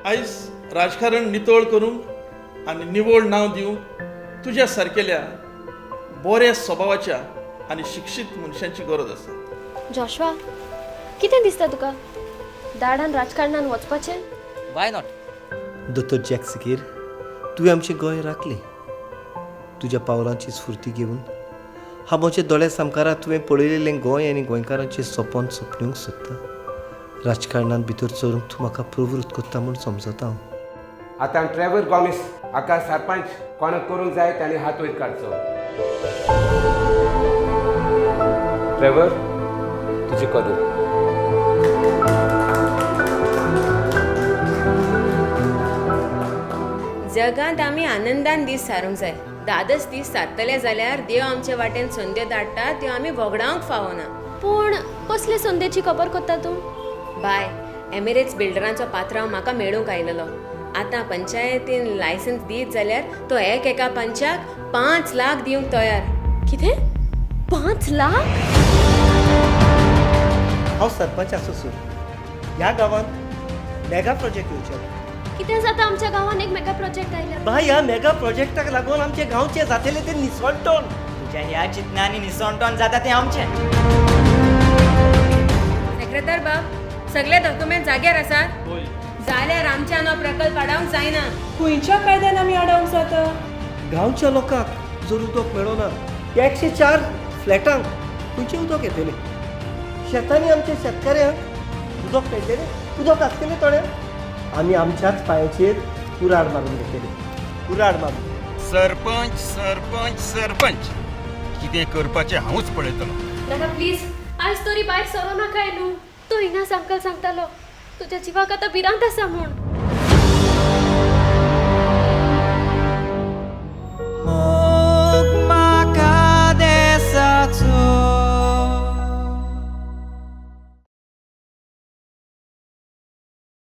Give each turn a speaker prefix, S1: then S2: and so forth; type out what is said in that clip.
S1: आयज राजकारण नितळ करूंक आनी निवळ नांव दिवंक तुज्या सारकेल्या बऱ्या स्वभावाच्या आनी शिक्षीत मनशांची गरज आसा.
S2: जॉशवा, कितें दिसता तुका दाडान राजकारणान वचपाचें?
S3: Why not?
S4: दोतोर जॅक सिकेर, तुवें आमचें गोंय राखलें. तुज्या पावलांची स्फूर्ती घेवन हांव म्हज्या दोळ्या सामकारा तुवें पळयलेलें गोंय आनी गोंयकारांचें सपन सपनूंक सोदता. राजकारणांत भितर सरूंक तूं म्हाका प्रवृत्त करता म्हूण समजता हांव.
S5: आतां ट्रेवर गॉमिस हाका सरपंच कोणाक करूंक जाय ताणें हात वयर काडचो. ट्रेवर, तुजी कदर.
S6: जगांत आमी आनंदान दीस सारूंक जाय. धादस दीस सारतले जाल्यार देव आमचे वाटेन संद्यो धाडटा त्यो आमी वगडावंक फावना.
S2: पूण कसले संदेची खबर करता तूं?
S6: बाय, एमिरेट्स बिल्डरांचो पात्रांव म्हाका मेळूंक आयलेलो. आतां पंचायतीन लायसन्स दीत जाल्यार तो एक एका पंचाक 5 लाख दिवंक तयार.
S2: कितें, 5 लाख?
S4: हांव सरपंच आसोसून ह्या गांवांत मेगा प्रोजेक्ट येवचे ना.
S2: कितें जाता आमच्या गांवांत एक मेगा प्रोजेक्ट आयल्यार?
S4: बाय, ह्या मेगा प्रोजेक्टाक लागून आमचे गांवचे जातले ते निसणटोन.
S3: तुज्या ह्या चिंतनांनी निसणटोन जाता तें आमचें.
S6: सेक्रेटर बाब, सगळे डॉक्युमेंट जाग्यार आसात जाल्यार आमच्यान हो प्रकल्प आडावंक जायना.
S7: खंयच्या कायद्यान आमी आडावंक जाता?
S4: गांवच्या लोकांक जर उदक मेळना, 104 फ्लॅटांक खंयचें उदक येतलें? शेतांनी आमच्या शेतकाऱ्यांक उदक मेळटलें? उदक आसतलें थोड्यांक? आमी आमच्याच पांयाचेर कुराड मारून घेतले, कुराड मारून.
S8: सरपंच सरपंच सरपंच, कितें करपाचें हांवूच पळयतलो.
S2: दादा प्लीज, आयज तरी भायर सरो नाकाय न्हू. तो इनास अंकल सांगतालो तुज्या जिवाक आतां भिरांत आसा म्हूण.